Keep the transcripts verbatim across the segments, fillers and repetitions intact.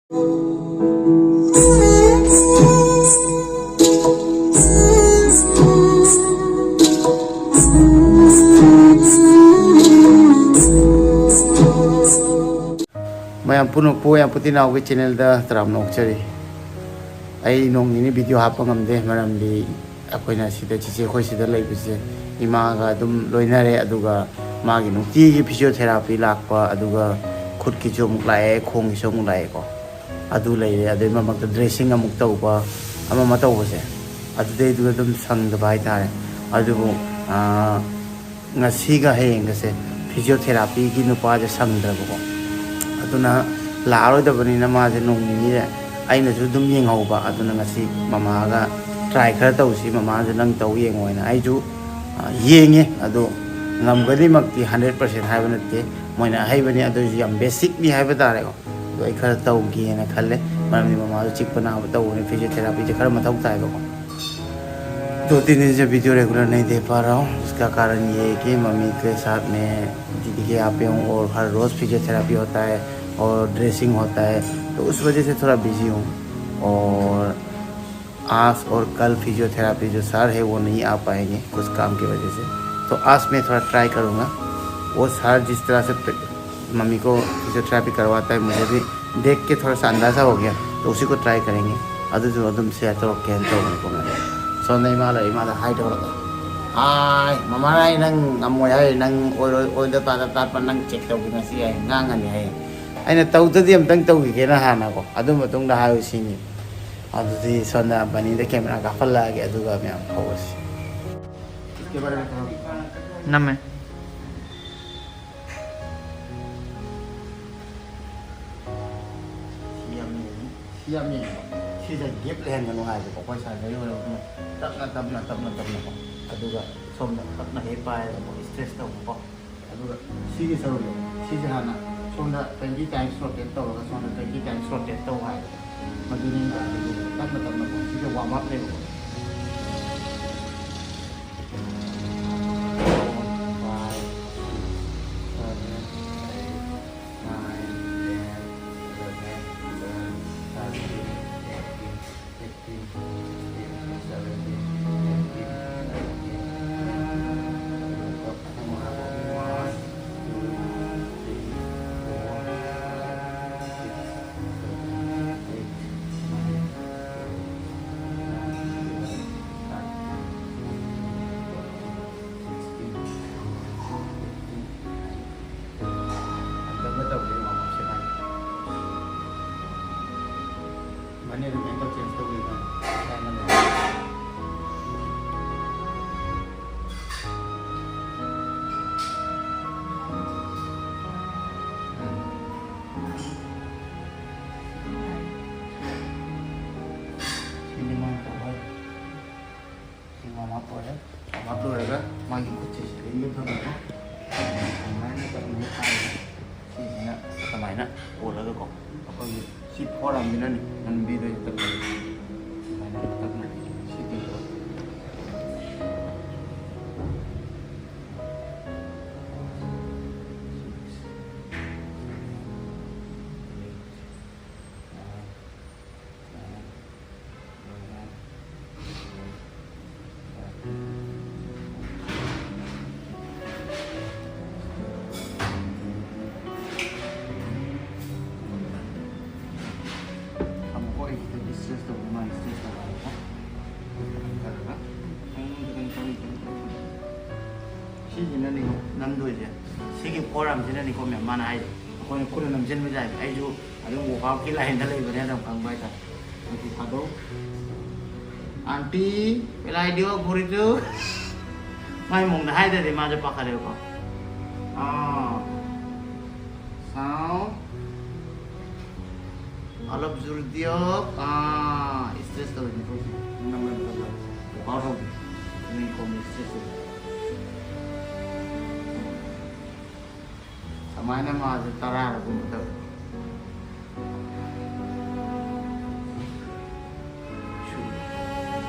ꯃꯌꯥꯝ ꯄꯨꯝꯅꯃꯛꯄꯨ ꯌꯥꯝ ꯄꯨꯇꯤ ꯅꯥꯎꯒꯤ ꯆꯦꯅꯦꯜꯗ ꯇꯔꯥꯝꯅ ꯑꯣꯛꯆꯔꯤ꯫ ꯑꯩ ꯅꯣꯡ ꯅꯤꯅꯤ ꯚꯤꯗꯤꯑꯣ ꯍꯥꯞꯄ ꯉꯝꯗꯦ, ꯃꯔꯝꯗꯤ ꯑꯩꯈꯣꯏꯅ ꯁꯤꯗ, ꯆꯤꯆꯦ ꯑꯩꯈꯣꯏ ꯁꯤꯗ ꯂꯩꯕꯁꯦ ꯏꯃꯥꯒ ꯑꯗꯨꯝ ꯂꯣꯏꯅꯔꯦ꯫ ꯑꯗꯨꯒ ꯃꯥꯒꯤ ꯅꯨꯡꯇꯤꯒꯤ ꯐꯤꯖꯤꯑꯣꯊꯦꯔꯥꯄꯤ ꯂꯥꯛꯄ, ꯑꯗꯨꯒ ꯈꯨꯠꯀꯤꯁꯨ ꯑꯃꯨꯛ ꯂꯥꯛꯑꯦ, ꯈꯣꯡꯒꯤꯁꯨ ꯑꯃꯨꯛ ꯂꯥꯛꯑꯦꯀꯣ꯫ ꯑꯗꯨ ꯂꯩꯔꯦ꯫ ꯑꯗꯩ ꯃꯔꯛ ꯃꯔꯛꯇ ꯗ꯭ꯔꯦꯁꯤꯡ ꯑꯃꯨꯛ ꯇꯧꯕ, ꯑꯃ ꯑꯃ ꯇꯧꯕꯁꯦ, ꯑꯗꯨꯗꯩꯗꯨꯗ ꯑꯗꯨꯝ ꯁꯪꯗꯕ ꯍꯥꯏꯇꯥꯔꯦ꯫ ꯑꯗꯨꯕꯨ, ꯑꯥ, ꯉꯁꯤꯒ ꯍꯌꯦꯡꯒꯁꯦ ꯐꯤꯖꯤꯑꯣꯊꯦꯔꯥꯄꯤꯒꯤ ꯅꯨꯄꯥꯁꯦ ꯁꯪꯗ꯭ꯔꯕꯀꯣ꯫ ꯑꯗꯨꯅ ꯂꯥꯛꯑꯔꯣꯏꯗꯕꯅꯤꯅ ꯃꯥꯁꯦ ꯅꯣꯡ ꯅꯤꯅꯤꯁꯦ ꯑꯩꯅꯁꯨ ꯑꯗꯨꯝ ꯌꯦꯡꯍꯧꯕ꯫ ꯑꯗꯨꯅ ꯉꯁꯤ ꯃꯃꯥꯒ ꯇ꯭ꯔꯥꯏ ꯈꯔ ꯇꯧꯁꯤ, ꯃꯃꯥꯁꯦ ꯅꯪ ꯇꯧ ꯌꯦꯡꯉꯣ ꯍꯥꯏꯅ꯫ ꯑꯩꯁꯨ, ꯑ, ꯌꯦꯡꯉꯦ꯫ ꯑꯗꯣ ꯉꯝꯒꯅꯤꯃꯛꯇꯤ ꯍꯟꯗ꯭ꯔꯦꯠ ꯄꯥꯔꯁꯦꯟ ꯍꯥꯏꯕ ꯅꯠꯇꯦ, ꯃꯣꯏꯅ ꯑꯍꯩꯕꯅꯤ꯫ ꯑꯗꯨꯑꯣꯏꯁꯨ ꯌꯥꯝ ꯕꯦꯁꯤꯛꯅꯤ ꯍꯥꯏꯕ ꯇꯥꯔꯦꯀꯣ꯫ ꯑꯗꯣ ꯑꯩ ꯈꯔ ꯇꯧꯒꯦꯅ ꯈꯜꯂꯦ, ꯃꯔꯝꯗꯤ ꯃꯃꯥꯗꯣ ꯆꯤꯛꯄ ꯅꯥꯕ ꯇꯧꯕꯅꯤ, ꯐꯤꯖꯤꯑꯣꯊꯦꯔꯥꯄꯤꯁꯦ ꯈꯔ ꯃꯊꯧ ꯇꯥꯏꯕꯀꯣ꯫ दो तीन दिन से वीडियो रेगुलर नहीं दे पा रहा हूँ। इसका कारण ये है कि मम्मी के साथ मैं दीदी के यहाँ पे हूँ और हर रोज़ फिजियोथेरेपी होता है और ड्रेसिंग होता है, तो उस वजह से थोड़ा बिजी हूँ। और आज और कल फिजियोथेरेपी जो सर है वो नहीं आ पाएंगे कुछ काम की वजह से, तो आज मैं थोड़ा ट्राई करूँगा। वो सर जिस तरह से पे- मम्मी को फिजियोथेरेपी करवाता है, मुझे भी देख के थोड़ा सा अंदाज़ा हो गया, तो उसी को ट्राई करेंगे꯫ ꯑꯗꯨꯁꯨ ꯑꯗꯨꯝ ꯁꯤꯌꯔ ꯇꯧꯔꯛꯀꯦꯅ ꯇꯧꯕꯅꯤꯀꯣ꯫ ꯁꯣꯝꯗ ꯏꯃꯥ ꯂꯩ, ꯏꯃꯥꯗ ꯍꯥꯏ ꯇꯧꯔꯒ, "ꯍꯥꯏ ꯃꯃꯥ, ꯑꯩ ꯅꯪ ꯉꯝꯃꯣꯏ ꯍꯥꯏ, ꯅꯪ ꯑꯣꯏꯔꯣꯏ, ꯑꯣꯏꯗ ꯄꯥꯗ ꯇꯥꯠꯄ ꯅꯪ ꯆꯦꯛ ꯇꯧꯒꯦ ꯉꯁꯤ ꯍꯥꯏ, ꯉꯥꯡꯉꯅꯤ ꯍꯥꯏ꯫ ꯑꯩꯅ ꯇꯧꯗꯗꯤ ꯑꯝꯇꯪ ꯇꯧꯈꯤꯒꯦꯅ ꯍꯥꯟꯅꯀꯣ, ꯑꯗꯨ ꯃꯇꯨꯡꯗ ꯍꯥꯏꯌꯨ ꯁꯤꯅꯤ꯫" ꯑꯗꯨꯗꯤ ꯁꯣꯝꯗ ꯕꯅꯤꯗ ꯀꯦꯃꯦꯔꯥ ꯀꯥꯞꯍꯜꯂꯛꯑꯒꯦ, ꯑꯗꯨꯒ ꯃꯌꯥꯝ ꯍꯧꯔꯁꯤ꯫ ꯅꯝꯃꯦ꯫ ꯁꯤ ꯌꯥꯝ ꯌꯦꯡꯉꯤ꯫ ꯁꯤ ꯌꯥꯝ ꯌꯦꯡꯉꯦꯕ꯫ ꯁꯤꯗ ꯒꯦꯞ ꯂꯩꯍꯟꯒꯅꯨ ꯍꯥꯏꯕꯀꯣ꯫ ꯑꯩꯈꯣꯏ ꯁꯥꯏꯗꯒꯤ ꯑꯣꯏꯔꯒꯅ ꯇꯞꯅ, ꯇꯞꯅ, ꯇꯞꯅ, ꯇꯞꯅꯀꯣ꯫ ꯑꯗꯨꯒ ꯁꯣꯝꯗ ꯈꯛꯅ ꯍꯦꯛ ꯄꯥꯏꯔꯒꯀꯣ, ꯏꯁꯇ꯭ꯔꯦꯁ ꯇꯧꯕꯀꯣ꯫ ꯑꯗꯨꯒ ꯁꯤꯒꯤ ꯁꯔꯨꯛꯁꯦ, ꯁꯤꯁꯦ ꯍꯥꯟꯅ ꯁꯣꯝꯗ twenty times rotate ꯇꯧꯔꯒ, ꯁꯣꯝꯗ twenty times rotate ꯇꯧ ꯍꯥꯏꯕꯀꯣ꯫ ꯃꯗꯨꯅꯤ ꯑꯩꯅ ꯇꯧꯗꯣꯏꯁꯦ꯫ ꯇꯞꯅ, ꯇꯞꯅꯀꯣ꯫ ꯁꯤꯁꯦ warm up ꯅꯦꯕꯀꯣ꯫ Four, five, six, seven, eight, nine, ten, eleven, twelve, ꯃꯅꯦ ꯑꯗꯨꯝ ꯑꯦꯡꯀꯜ ꯆꯦꯟꯖ ꯇꯧꯕꯤꯕ ꯃꯁꯥꯏ ꯑꯃ ꯂꯩ꯫ ꯁꯤꯅꯤ ꯃꯥꯅ ꯇꯧꯕ ꯍꯥꯏꯁꯦ꯫ ꯁꯤ ꯋꯥꯔꯝ ꯑꯞ ꯑꯣꯏꯔꯦ꯫ ꯋꯥꯔꯝ ꯑꯞ ꯂꯣꯏꯔꯒ ꯃꯥꯒꯤ ꯈꯨꯠꯁꯦ ꯁꯤꯗꯩꯗ ꯊꯝꯃꯒ ꯑꯗꯨꯃꯥꯏꯅ ꯇꯞꯅ ꯊꯥꯔꯒ ꯁꯤꯁꯤꯅ ꯑꯗꯨꯃꯥꯏꯅ ꯀꯣꯜꯂꯒꯀꯣ ꯑꯩꯈꯣꯏꯒꯤ ꯁꯤ ꯐꯣꯔ ꯑꯥꯔꯝꯁꯤꯅꯅꯤ ꯅꯝꯕꯤꯗꯣꯏꯁꯦ ꯇꯞꯅ꯫ ꯑꯗꯨꯃꯥꯏꯅ ꯇꯞꯅ ꯁꯤ ꯇꯧꯔꯒ ꯊꯝꯃꯣꯀꯣ, ꯑꯩ ꯈꯤꯇꯪ ꯏꯁꯇ꯭ꯔꯦꯁ ꯇꯧꯕ ꯃꯥꯜꯂꯦ, ꯏꯁꯇ꯭ꯔꯦꯁ ꯇꯧꯕ ꯍꯥꯏꯕꯀꯣ꯫ ꯍꯟꯊꯔꯒ ꯈꯤꯇꯪ, ꯈꯤꯇꯪ, ꯈꯤꯇꯪ, ꯈꯤꯇꯪ, ꯈꯤꯇꯪ꯫ ꯁꯤꯁꯤꯅꯅꯦꯀꯣ ꯅꯝꯗꯣꯏꯁꯦ꯫ ꯁꯤꯒꯤ ꯐꯣꯔ ꯑꯥꯔꯝꯁꯤꯅꯅꯤꯀꯣ ꯃꯦꯝ ꯃꯥꯅ ꯍꯥꯏꯁꯦ꯫ ꯑꯩꯈꯣꯏꯅ ꯈꯨꯠꯅ ꯅꯝꯁꯤꯟꯕ ꯌꯥꯏ꯫ ꯑꯩꯁꯨ ꯑꯗꯨꯝ ꯋꯥꯛꯑꯥꯎꯠꯀꯤ ꯂꯥꯏꯟꯗ ꯂꯩꯕꯅꯦ ꯑꯗꯨꯝ ꯈꯪꯕ ꯍꯥꯏꯇꯥꯔꯦ꯫ ꯑꯗꯨꯗꯤ ꯊꯥꯗꯧ꯫ Aunty, pela idiot, burrito. ꯃꯥꯏ ꯃꯑꯣꯡꯗ ꯍꯥꯏꯗ꯭ꯔꯗꯤ ꯃꯥꯁꯨ ꯄꯥꯈꯠꯂꯦꯕꯀꯣ꯫ ꯑꯥ꯫ Sound. Alap zurdiok. ꯑꯥ, ꯏꯁꯇ꯭ꯔꯦꯁ ꯇꯧꯔꯤꯅꯦ ꯑꯩꯈꯣꯏꯁꯦ꯫ ꯅꯪ ꯅꯝꯕ ꯃꯇꯝꯗ ꯋꯥꯛꯑꯥꯎꯠ ꯇꯧꯕ꯫ ꯅꯪꯒꯤ ꯈꯣꯡꯁꯦ ꯏꯁꯇ꯭ꯔꯦꯁ ꯇꯧꯔꯤ꯫ ꯁꯨꯃꯥꯏꯅ ꯃꯥꯁꯦ ꯇꯔꯥꯔꯒꯨꯝꯕ ꯇꯧꯋꯦ꯫ ꯁꯨ-,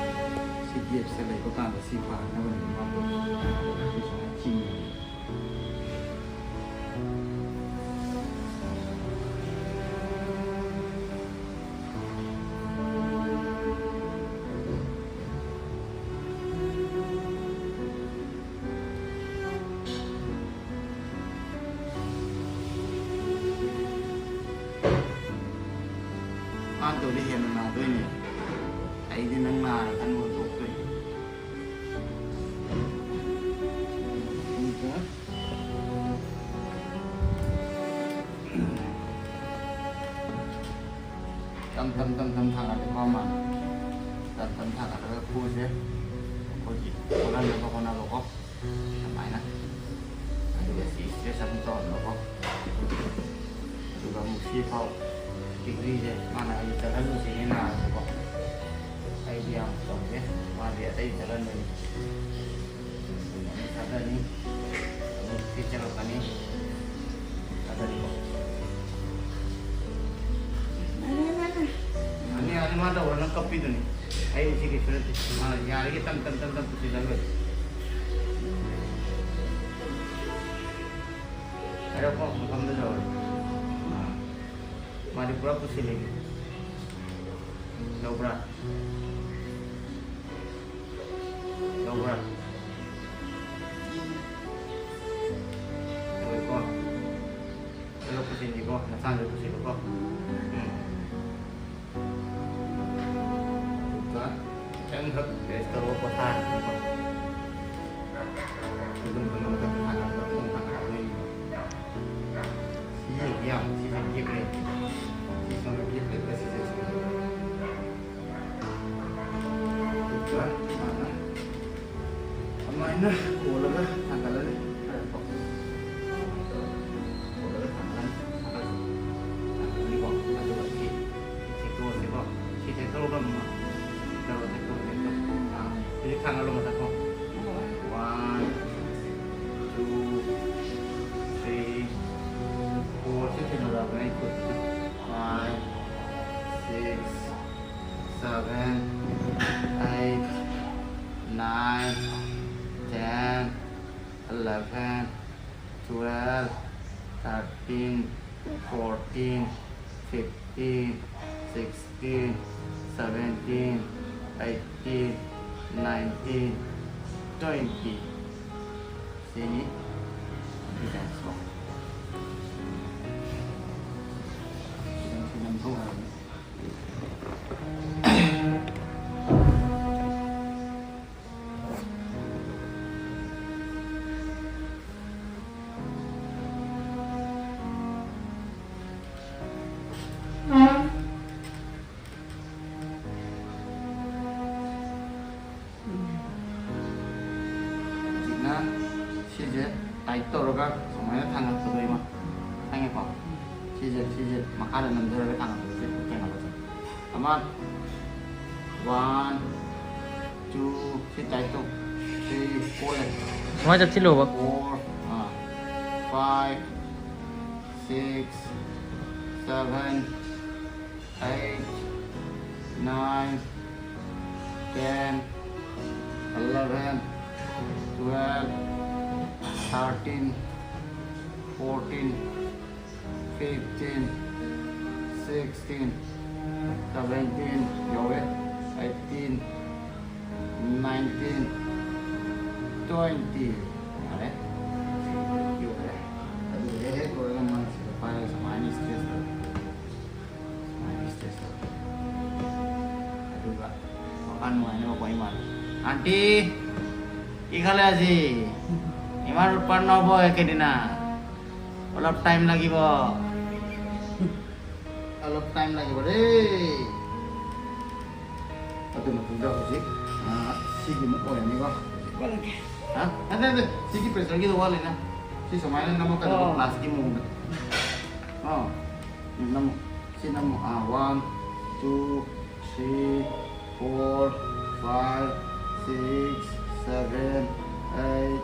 ꯁꯤ ꯒꯦꯞꯁꯦ ꯂꯩꯕ ꯀꯥꯟꯗ ꯁꯤ ꯄꯥꯅꯕꯅꯦ ꯃꯥ ꯁꯨꯃꯥꯏꯅ ꯆꯤꯡꯉꯦ꯫ ꯃꯥ ꯇꯧꯗꯤ ꯍꯦꯟꯅ ꯅꯥꯗꯣꯏꯅꯦ꯫ ꯑꯩꯗꯤ ꯅꯪ ꯅꯥꯔꯀꯥꯟꯗ ꯑꯣꯟꯊꯣꯛꯇꯣꯏꯅꯦ꯫ ꯇꯝ ꯇꯝ ꯇꯝ ꯇꯝ ꯊꯥꯡꯒꯠꯂꯦꯀꯣ ꯃꯥ꯫ ꯇꯝ ꯇꯝ ꯊꯥꯡꯒꯠꯂꯒ ꯈꯨꯁꯦ ꯑꯩꯈꯣꯏꯒꯤ ꯑꯣꯜꯍꯟꯅꯕ ꯍꯣꯠꯅꯕꯀꯣ꯫ ꯁꯨꯃꯥꯏꯅ꯫ ꯑꯗꯨꯒ ꯁꯤ ꯏꯁꯇ꯭ꯔꯦꯠꯆ ꯑꯃꯨꯛ ꯇꯧꯍꯟꯕꯀꯣ꯫ ꯑꯗꯨꯒ ꯑꯃꯨꯛ ꯁꯤ ꯐꯥꯎ ꯗꯤꯒ꯭ꯔꯤꯁꯦ ꯃꯥꯅ ꯑꯩ ꯆꯠꯍꯜꯂꯨꯁꯤꯅꯦ ꯅꯥꯔꯁꯨꯀꯣ꯫ ꯑꯩꯗꯤ ꯌꯥꯝ ꯇꯧꯗꯦ꯫ ꯃꯥꯗꯤ ꯑꯇꯩ ꯆꯠꯍꯟꯕꯅꯤ꯫ ꯑꯃꯨꯛ ꯊꯥꯗꯅꯤ꯫ ꯑꯃꯨꯛ ꯁꯤ ꯆꯠꯂꯛꯀꯅꯤ꯫ ꯊꯥꯗꯅꯤꯀꯣ꯫ ꯌꯥꯅꯤ, ꯌꯥꯅꯤ, ꯃꯥ ꯇꯧꯔ ꯅꯪ ꯀꯞꯄꯤꯗꯨꯅꯤ꯫ ꯑꯩ ꯁꯤ ꯀꯩꯁꯨ ꯅꯠꯇꯦ꯫ ꯃꯥ ꯌꯥꯔꯤꯒꯩ ꯇꯝ, ꯇꯝ, ꯇꯝ, ꯇꯝ ꯄꯨꯁꯤꯜꯂ ꯂꯣꯏꯔꯦ꯫ ꯍꯥꯏꯔꯛꯄ ꯃꯐꯝꯗ ꯌꯧꯔꯦ꯫ ꯑꯥ꯫ ꯃꯥꯗꯤ ꯄꯨꯔꯥ ꯄꯨꯁꯤꯜꯂꯤ꯫ ꯂꯧꯕ꯭ꯔꯥ? ꯂꯧꯕ꯭ꯔꯥ? ꯂꯧꯋꯦꯀꯣ? ꯑꯗꯨꯒ ꯄꯨꯁꯤꯟꯁꯤꯀꯣ, ꯅꯁꯥꯅꯁꯨ ꯄꯨꯁꯤꯜꯂꯨꯀꯣ꯫ ꯎꯝ꯫ ꯑꯗꯨꯒ ꯈꯤꯇꯪꯈꯛ ꯔꯦꯁ ꯇꯧꯔꯒ ꯄꯣꯊꯥꯔꯅꯤꯀꯣ꯫ ꯑꯗꯨꯝ ꯃꯊꯛꯇ ꯊꯥꯡꯒꯠꯂꯒ ꯈꯣꯡ ꯊꯥꯡꯒꯠꯂꯒ ꯂꯩꯅꯤ꯫ ꯁꯤ ꯌꯦꯡꯕ ꯌꯥꯕ, ꯁꯤꯁꯦ ꯒꯦꯞ ꯂꯩ꯫ ꯁꯤ ꯁꯣꯝꯗ ꯒꯦꯞ ꯂꯩꯕ ꯁꯤꯁꯦ ꯁꯤ꯫ ꯑꯗꯨꯒ ꯁꯨꯃꯥꯏꯅ, ꯁꯨꯃꯥꯏꯅ ꯀꯣꯜꯂꯒ ꯊꯥꯡꯒꯠꯂꯅꯤ꯫ ꯀꯣꯜꯂꯒ ꯊꯥꯡꯒꯠꯂꯅꯤ꯫ ꯊꯥꯡꯒꯠꯂꯅꯤꯀꯣ꯫ ꯑꯗꯨꯒ ꯁꯤ, ꯁꯤ ꯇꯣꯛꯑꯁꯤꯀꯣ꯫ ꯁꯤ ꯊꯦꯛꯇꯣꯛꯑꯒ ꯑꯃꯨꯛ ꯇꯧꯔꯣ, ꯊꯦꯛꯇꯣꯛ, ꯊꯦꯛꯇꯣꯛ꯫ ꯑꯥ, ꯍꯧꯖꯤꯛ ꯊꯥꯡꯒꯠꯂꯣ ꯃꯊꯛꯇꯣ꯫ One, two, three, four, ꯁꯤ ꯊꯦꯡꯅꯔꯕꯅꯦ ꯑꯩ ꯈꯨꯠ꯫ Five, six, seven, eight, nine, ten, eleven, twelve, thirteen, fourteen, fifteen, sixteen, seventeen, eighteen, nineteen, twenty꯫ ꯁꯤꯅꯤ꯫ ꯁꯤ ꯗꯥꯟꯁ ꯐ꯭ꯂꯣꯔ꯫ ꯁꯤ ꯅꯝꯊꯣꯛꯈ꯭ꯔꯕꯅꯤ꯫ ꯇꯥꯏꯠ ꯇꯧꯔꯒ ꯁꯨꯃꯥꯏꯅ ꯊꯥꯡꯒꯠꯄꯗꯣ, ꯏꯃꯥ, ꯈꯪꯉꯦꯀꯣ? ꯁꯤꯁꯦ, ꯁꯤꯁꯦ ꯃꯈꯥꯗ ꯅꯝꯊꯔꯒ ꯊꯥꯡꯒꯠꯄꯁꯦ ꯊꯦꯡꯅꯕꯁꯦ꯫ ꯑꯃ, ꯋꯥꯟ, ꯇꯨ, ꯁꯤ ꯇꯥꯏꯠ ꯇꯧ꯫ ꯊ꯭ꯔꯤ, ꯐꯣꯔ ꯂꯩ꯫ ꯁꯨꯃꯥꯏꯅ ꯆꯞꯁꯤꯜꯂꯣꯕ꯫ Four, ah, five, six, seven, eight, nine, ten, eleven, twelve, thirteen, fourteen, fifteen, sixteen, seventeen ꯌꯧꯔꯦ, ꯑꯩꯠꯇꯤꯟ, ꯅꯥꯏꯟꯇꯤꯟ, ꯇ꯭ꯋꯦꯟꯇꯤ꯫ ꯌꯥꯔꯦ꯫ ꯌꯧꯔꯦ꯫ ꯑꯗꯨ ꯍꯦꯛ ꯍꯦꯛ ꯂꯣꯏꯔꯒ ꯃꯥꯅ ꯁꯤꯗ ꯄꯥꯏꯔꯒ ꯁꯨꯃꯥꯏꯅ ꯏꯁꯇ꯭ꯔꯦꯁ ꯇꯧ꯫ ꯁꯨꯃꯥꯏꯅ ꯏꯁꯇ꯭ꯔꯦꯁ ꯇꯧ꯫ ꯑꯗꯨꯒ ꯋꯥꯈꯜ ꯅꯨꯡꯉꯥꯏꯅꯕꯀꯣ, ꯏꯃꯥꯅ, "ꯑꯥꯟꯇꯤ, কি খালে আজি? ইমান উৎপাত নহ'ব একেদিনা। অলপ টাইম লাগিব।" অলপ টাইম লাগিব দেই। ꯑꯗꯨ ꯃꯇꯨꯡꯗ ꯍꯧꯖꯤꯛ, ꯑ, ꯁꯤꯒꯤ ꯑꯃꯨꯛ ꯑꯣꯏꯔꯅꯤꯀꯣ꯫ ꯍꯥ? ꯅꯠꯇꯦ, ꯅꯠꯇꯦ, ꯁꯤꯒꯤ ꯄ꯭ꯔꯦꯁꯔꯒꯤꯗꯣ ꯋꯥꯠꯂꯤꯅ꯫ ꯁꯤ ꯁꯨꯃꯥꯏꯅ ꯅꯝꯃꯛꯀꯗꯕ ꯑꯣ꯫ ꯀ꯭ꯂꯥꯁꯀꯤ ꯃꯑꯣꯡꯗ꯫ ꯑꯣ꯫ ꯎꯝ, ꯅꯝꯃꯣ꯫ ꯁꯤ ꯅꯝꯃꯣ꯫ Ah, one, two, three, four, five, six, seven, eight,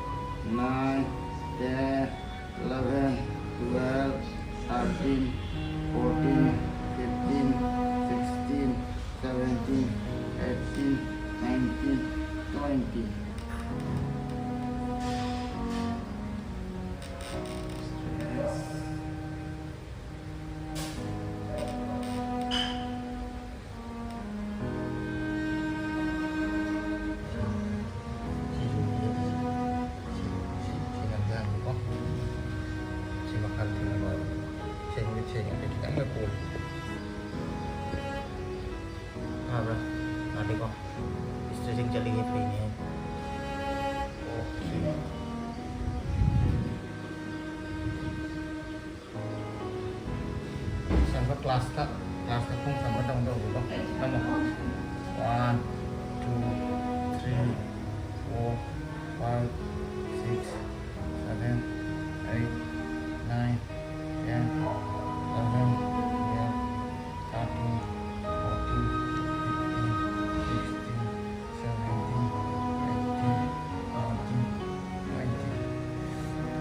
nine, ten, eleven, twelve, thirteen, fourteen, fifteen, sixteen, seventeen, eighteen, nineteen, twenty. ꯐꯥꯕ꯭ꯔꯥ? ꯌꯥꯗꯦꯀꯣ? ꯏꯁꯇ꯭ꯔꯦꯆꯤꯡ ꯆꯠꯂꯤꯉꯩ ꯐꯩꯅꯦ꯫ ꯑꯣꯀꯦ꯫ ꯁꯝꯕ ꯀ꯭ꯂꯥꯁꯇ, ꯀ꯭ꯂꯥꯁꯇ ꯈꯣꯡ ꯁꯝꯕ ꯇꯧ ꯇꯧꯕꯤꯀꯣ꯫ ꯅꯝꯃꯣ꯫ One, two, three, four, five, six, seven, Eight, nine, ten, eleven, twelve, thirteen, fourteen, fifteen, sixteen, seventeen, eighteen, nineteen, twenty.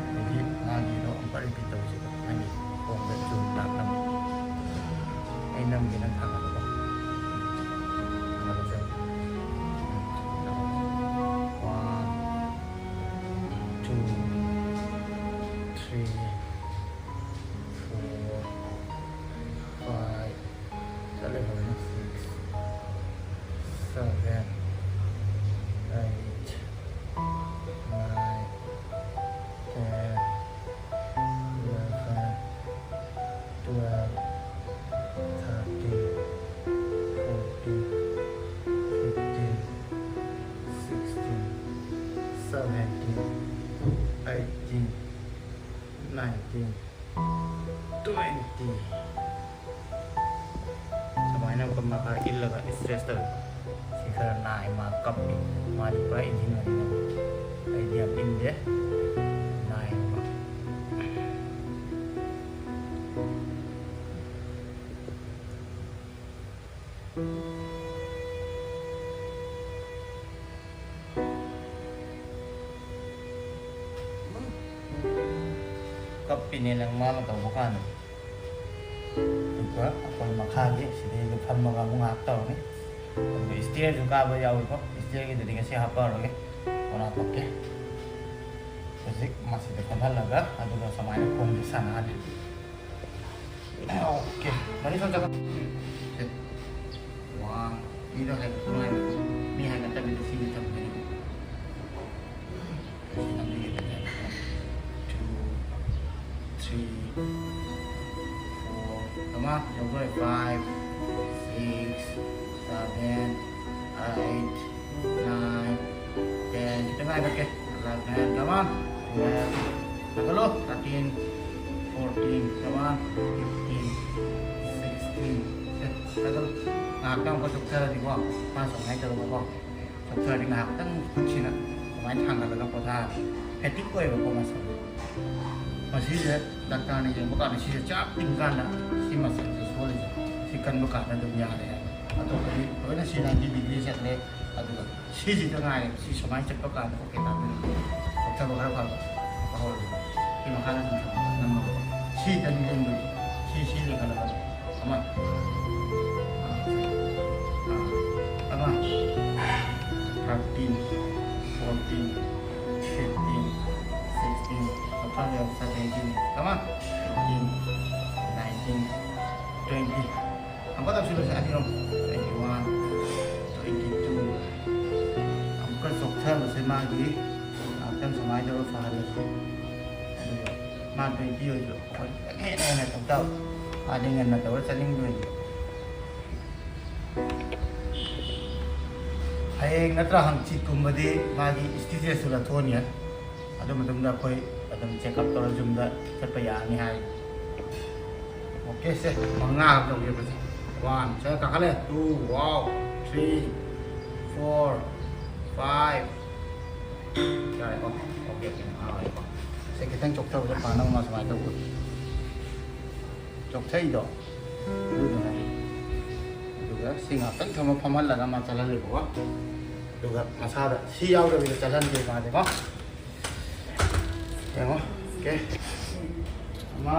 ꯑꯗꯒꯤ ꯃꯥꯒꯤꯗꯣ ꯑꯃꯨꯛꯀ repeat ꯇꯧꯁꯦꯕ, ꯅꯪꯒꯤ ꯈꯣꯡꯗ ꯆꯨꯝ ꯂꯥꯛꯅꯕ꯫ ꯑꯩ ꯅꯝꯒꯦ, ꯅꯪ ꯊꯥꯡꯒꯠꯂꯣꯀꯣ꯫ ꯊꯥꯡꯒꯠꯂꯁꯦ꯫ One, two, three, four, five, ꯆꯠꯂꯦ ꯐꯖꯅ꯫ Six, seven, eight, nine, ten, eleven, twelve, thirteen, fourteen, fifteen, sixteen, seventeen, eighteen, nineteen, twenty. ꯁꯨꯃꯥꯏꯅ ꯑꯃꯨꯛꯀ ꯃꯈꯥ ꯏꯜꯂꯒ stretch ꯇꯧꯋꯤ꯫ ꯁꯤ ꯈꯔ ꯅꯥꯏ, ꯃꯥ ꯀꯞꯄꯤ꯫ ꯃꯥꯗꯤ ꯄꯨꯔꯥ ꯏꯟꯁꯤꯟꯕꯅꯤꯅ ꯑꯩꯗꯤ ꯌꯥꯝ ꯏꯟꯗꯦ, ꯅꯥꯏꯌꯦꯕ꯫ ꯀꯞꯄꯤꯅꯦ ꯅꯪ ꯃꯥꯅ ꯇꯧꯕ ꯀꯥꯟꯗ꯫ ꯑꯗꯨꯒ ꯑꯩꯈꯣꯏ ꯃꯈꯥꯒꯤ ꯁꯤꯗꯩꯗ ꯐꯝꯃꯒ ꯑꯃꯨꯛ ꯉꯥꯏꯍꯥꯛ ꯇꯧꯔꯅꯤ꯫ ꯑꯗꯨꯒ stairꯁꯨ ꯀꯥꯕ ꯌꯥꯎꯏꯀꯣ꯫ Stairꯒꯤꯗꯨꯗꯤ ꯉꯁꯤ ꯍꯥꯞꯄꯛꯑꯔꯣꯏꯒꯦ, ꯀꯣꯟꯅ ꯍꯥꯞꯄꯛꯀꯦ꯫ ꯍꯧꯖꯤꯛ ꯃꯁꯤꯗ ꯐꯝꯍꯜꯂꯒ ꯑꯗꯨꯒ ꯁꯨꯃꯥꯏꯅ ꯈꯣꯡꯁꯦ ꯁꯥꯟꯅꯍꯜꯂꯤ꯫ Okay, ꯃꯔꯤ ꯁꯣꯟ ꯆꯠꯈ꯭ꯔꯣ꯫ ꯁꯦ꯫ One, ꯃꯤꯗꯣ ꯍꯥꯏꯒꯠꯄ ꯅꯨꯡꯉꯥꯏꯕ꯫ ꯃꯤ ꯍꯥꯏꯒꯠꯇꯕꯤꯗ ꯁꯤꯒꯤ ꯊꯝꯕꯅꯤ꯫ ꯁꯤ ꯅꯝꯕꯤꯒꯗꯕꯅꯦ꯫ Two, three, four, come on, ꯌꯧꯗꯣꯔꯦ꯫ Five, six, seven, eight, nine, ten, ꯈꯤꯇꯪ ꯉꯥꯏꯈꯠꯀꯦ꯫ Eleven, come on, twelve, ꯊꯥꯒꯠꯂꯣ꯫ Thirteen, fourteen, come on, fifteen, sixteen, ꯁꯦ, ꯊꯥꯒꯠꯂꯣ꯫ ꯉꯥꯏꯍꯥꯛꯇꯪ ꯑꯃꯨꯛꯀ ꯆꯣꯛꯊꯔꯗꯤꯀꯣ, ꯃꯥ ꯁꯨꯃꯥꯏꯅ ꯇꯧꯔꯒꯀꯣ, ꯆꯣꯛꯊꯔꯗꯤ ꯉꯥꯏꯍꯥꯛꯇꯪ ꯈꯨꯠꯁꯤꯅ ꯁꯨꯃꯥꯏꯅ ꯊꯥꯡꯒꯠꯂꯒ ꯄꯣꯊꯥꯔꯗꯤ fatigue ꯑꯣꯏꯕꯀꯣ ꯃꯁꯜ꯫ ꯃꯁꯤꯁꯦ ꯗꯥꯛꯇꯔꯅ ꯌꯦꯡꯕ ꯀꯥꯟꯗ ꯁꯤꯁꯦ ꯆꯞ ꯇꯤꯡ ꯀꯥꯟꯗ ꯁꯤ ꯃꯁꯜꯁꯦ ꯁꯣꯜꯂꯤꯁꯦ ꯁꯤ ꯀꯟꯕ ꯀꯥꯟꯗ ꯑꯗꯨꯝ ꯌꯥꯔꯦ ꯍꯥꯏ꯫ ꯑꯇꯣꯞꯄꯗꯤ ꯂꯣꯏꯅ ꯁꯤ ꯅꯥꯏꯟꯇꯤ ꯗꯤꯒ꯭ꯔꯤ ꯆꯠꯂꯦ꯫ ꯑꯗꯨꯒ ꯁꯤꯁꯤꯗ ꯉꯥꯏꯔꯦ꯫ ꯁꯤ ꯁꯨꯃꯥꯏꯅ ꯆꯠꯄ ꯀꯥꯟꯗ ꯑꯣꯀꯦ ꯇꯥꯗꯣꯏꯅꯤ꯫ ꯆꯣꯛꯊꯕ ꯈꯔ ꯐꯕ ꯍꯧꯔꯦ꯫ ꯁꯤ ꯃꯈꯥꯗ ꯑꯗꯨꯝ ꯊꯝꯃꯣ, ꯅꯝꯃꯣ꯫ ꯁꯤ ꯈꯤꯇꯪ ꯂꯦꯡꯗꯣꯏꯅꯤ꯫ ꯁꯤ ꯁꯤ ꯂꯦꯡꯈꯠꯂꯒ ꯑꯃ ꯑꯃ ꯊꯥꯔꯇꯤꯟ, ꯐꯣꯔꯇꯤꯟ, ꯐꯤꯐꯇꯤꯟ, ꯁꯤꯛꯁꯇꯤꯟ, ꯃꯊꯪꯗ ꯁꯚꯦꯟꯇꯤꯟ, ꯀꯃ ꯑꯩꯠꯇꯤꯟ, ꯅꯥꯏꯟꯇꯤꯟ, ꯇ꯭ꯋꯦꯟꯇꯤ꯫ ꯑꯃꯨꯛꯀ ꯇꯧꯁꯤꯜꯂꯁꯦ ꯑꯅꯤꯔꯣꯝ꯫ Twenty one, twenty two. ꯑꯃꯨꯛꯀ ꯆꯣꯛꯊꯕꯁꯦ ꯃꯥꯒꯤ ꯉꯥꯛꯇꯪ ꯁꯨꯃꯥꯏꯅ ꯇꯧꯔ ꯐꯍꯜꯂꯁꯤ꯫ ꯑꯗꯨꯒ ꯃꯥ ꯇ꯭ꯋꯦꯟꯇꯤ ꯑꯣꯏꯁꯨ ꯑꯩꯈꯣꯏ ꯈꯤꯇꯪ ꯍꯦꯟꯅ ꯍꯦꯟꯅ ꯇꯧ ꯇꯥꯕ꯫ ꯃꯥꯗꯤ ꯉꯟꯅ ꯇꯧꯔ ꯆꯠꯅꯤꯡꯗꯣꯏꯅꯤ꯫ ꯍꯌꯦꯡ ꯅꯠꯇ꯭ꯔ ꯍꯪꯆꯤꯠꯀꯨꯝꯕꯗꯤ ꯃꯥꯒꯤ ꯁ꯭ꯇꯤꯆꯦꯁꯇꯨ ꯂꯧꯊꯣꯛꯑꯅꯤ꯫ ꯑꯗꯨ ꯃꯇꯨꯡꯗ ꯑꯩꯈꯣꯏ ꯑꯗꯨꯝ ꯆꯦꯛꯑꯞ ꯇꯧꯔ ꯌꯨꯝꯗ ꯆꯠꯄ ꯌꯥꯔꯅꯤ ꯍꯥꯏ꯫ ꯑꯣꯀꯦ, ꯁꯦ ꯃꯉꯥ ꯇꯧꯒꯦꯕꯁꯦ꯫ ꯋꯥꯟ, ꯁꯦ ꯀꯥꯈꯠꯂꯦ꯫ ꯇꯨ, ꯋꯥꯎ꯫ Three, four, five. ꯌꯥꯔꯦꯀꯣ? ꯑꯣꯀꯦ, ꯑꯣꯀꯦ, ꯃꯉꯥ ꯑꯣꯏꯔꯦꯀꯣ꯫ ꯁꯦ ꯈꯤꯇꯪ ꯆꯣꯛꯊꯕꯗ ꯐꯅꯕ ꯃꯥ ꯁꯨꯃꯥꯏꯅ ꯇꯧꯕ꯫ ꯆꯣꯛꯊꯩꯗꯣ ꯑꯗꯨꯗꯨꯅ꯫ ꯑꯗꯨꯒ ꯁꯤ ꯉꯥꯛꯇꯪ ꯊꯝꯃ ꯐꯝꯍꯜꯂꯒ ꯃꯥ ꯆꯠꯍꯜꯂꯦꯕꯀꯣ꯫ ꯑꯗꯨꯒ ꯃꯁꯥꯗ ꯁꯤ ꯌꯥꯎꯗꯕꯤꯗ ꯆꯠꯍꯟꯒꯦ ꯃꯥꯗꯤꯀꯣ꯫ ꯌꯦꯡꯉꯣ꯫ ꯑꯣꯀꯦ꯫ ꯑꯃ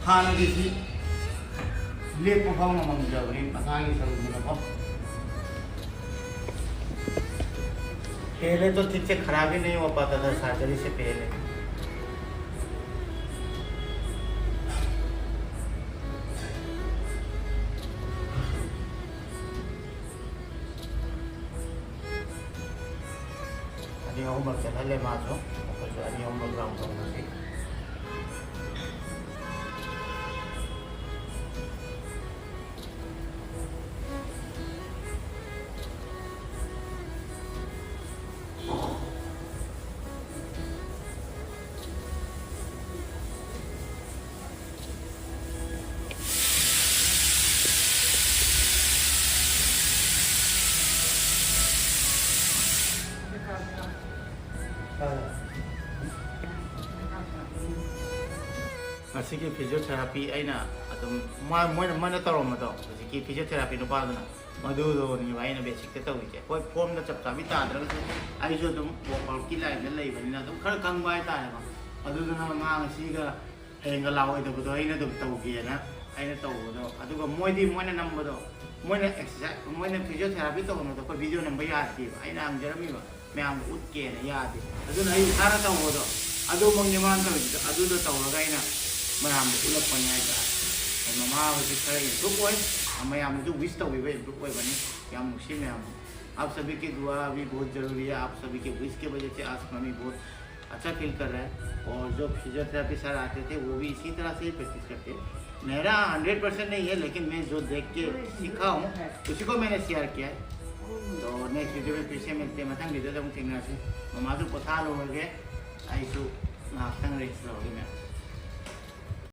ꯍꯥꯟꯅꯒꯤꯁꯤ ꯂꯦꯞꯄ ꯐꯥꯎ ꯉꯝꯃꯝꯗ꯭ꯔꯕꯅꯤ ꯃꯁꯥꯒꯤ ꯁꯔꯨꯛꯅꯤꯅꯀꯣ꯫ पहले तो ठीक से खराब ही नहीं हो पाता था सर्जरी से पहले। ꯑꯅꯤ ꯑꯍꯨꯝꯂꯛ ꯆꯠꯍꯜꯂꯦ ꯃꯥꯁꯨ꯫ ꯑꯩꯈꯣꯏꯁꯨ ꯑꯅꯤ ꯑꯍꯨꯝꯂꯛ ꯔꯥꯎꯟ ꯇꯧꯔꯁꯤ꯫ ꯁꯤꯒꯤ ꯐꯤꯖꯤꯌꯣꯊꯦꯔꯥꯄꯤ ꯑꯩꯅ ꯑꯗꯨꯝ ꯃꯥ- ꯃꯣꯏꯅ ꯃꯣꯏꯅ ꯇꯧꯔꯝꯕꯗꯣ, ꯍꯧꯖꯤꯛꯀꯤ ꯐꯤꯖꯤꯌꯣꯊꯦꯔꯥꯄꯤ ꯅꯨꯄꯥꯗꯨꯅ, ꯃꯗꯨꯗꯣꯅꯦꯕ ꯑꯩꯅ ꯕꯦꯁꯤꯛꯇ ꯇꯧꯔꯤꯁꯦ꯫ ꯍꯣꯏ, ꯐꯣꯝꯗ ꯆꯞ ꯆꯥꯕꯤ ꯇꯥꯗ꯭ꯔꯒꯁꯨ ꯑꯩꯁꯨ ꯑꯗꯨꯝ ꯋꯥꯛꯑꯥꯎꯠꯀꯤ ꯂꯥꯏꯟꯗ ꯂꯩꯕꯅꯤꯅ ꯑꯗꯨꯝ ꯈꯔ ꯈꯪꯕ ꯍꯥꯏꯇꯥꯔꯦꯀꯣ꯫ ꯑꯗꯨꯗꯨꯅ ꯃꯥ ꯉꯁꯤꯒ ꯍꯌꯦꯡꯒ ꯂꯥꯛꯑꯣꯏꯗꯕꯗꯣ ꯑꯩꯅ ꯑꯗꯨꯝ ꯇꯧꯒꯦꯅ ꯑꯩꯅ ꯇꯧꯕꯗꯣ꯫ ꯑꯗꯨꯒ ꯃꯣꯏꯗꯤ ꯃꯣꯏꯅ ꯅꯝꯕꯗꯣ, ꯃꯣꯏꯅ ꯑꯦꯛꯁꯔꯁꯥꯏꯁ, ꯃꯣꯏꯅ ꯐꯤꯖꯤꯌꯣꯊꯦꯔꯥꯄꯤ ꯇꯧꯍꯟꯕꯗꯣ ꯑꯩꯈꯣꯏ ꯚꯤꯗꯤꯑꯣ ꯅꯝꯕ ꯌꯥꯗꯦꯕ꯫ ꯑꯩꯅ ꯍꯪꯖꯔꯝꯃꯤꯕ ꯃꯌꯥꯝꯗꯣ ꯎꯠꯀꯦꯅ ꯌꯥꯗꯦ꯫ ꯑꯗꯨꯅ ꯑꯩ ꯏꯁꯥꯅ ꯇꯧꯕꯗꯣ ꯑꯗꯨꯃꯛꯅꯤ ꯃꯥꯅ ꯇꯧꯔꯤꯗꯣ꯫ ꯑꯗꯨꯗꯣ ꯇꯧꯔꯒ ꯑꯩꯅ ꯃꯌꯥꯝꯗ ꯎꯠꯂꯛꯄꯅꯤ ꯍꯥꯏꯇꯥꯔꯦ꯫ ꯃꯃꯥ ꯍꯧꯖꯤꯛ ꯈꯔ ꯏꯝꯄ꯭ꯔꯨꯞ ꯑꯣꯏ, ꯃꯌꯥꯝꯅꯁꯨ ꯋꯤꯁ ꯇꯧꯕꯤꯕ ꯏꯝꯄ꯭ꯔꯨꯞ ꯑꯣꯏꯕꯅꯤ꯫ ꯌꯥꯝ ꯅꯨꯡꯁꯤ ꯃꯌꯥꯝ꯫ आप सभी की दुआ भी बहुत ज़रूरी है। आप सभी के विश की वजह से आज मम्मी बहुत अच्छा फील कर रहा है। और जो फिजियोथेरेपी सर आते थे, वो भी इसी तरह से ही प्रैक्टिस करते हैं। मेरा हंड्रेड परसेंट नहीं है, लेकिन मैं जो देख के सीखा हूँ, उसी को मैंने शेयर किया है। तो नेक्स्ट वीडियो में फिर से मिलते हैं। ꯃꯊꯪ ꯚꯤꯗꯤꯑꯣꯗ ꯑꯃꯨꯛ ꯊꯦꯡꯅꯔꯁꯤ꯫ ꯃꯃꯥꯁꯨ ꯄꯣꯊꯥꯍꯜꯂꯨꯔꯒꯦ, ꯑꯩꯁꯨ ꯉꯥꯏꯍꯥꯛꯇꯪ ꯔꯦꯁ ꯂꯧꯔꯒꯦ ꯃꯌꯥꯝ꯫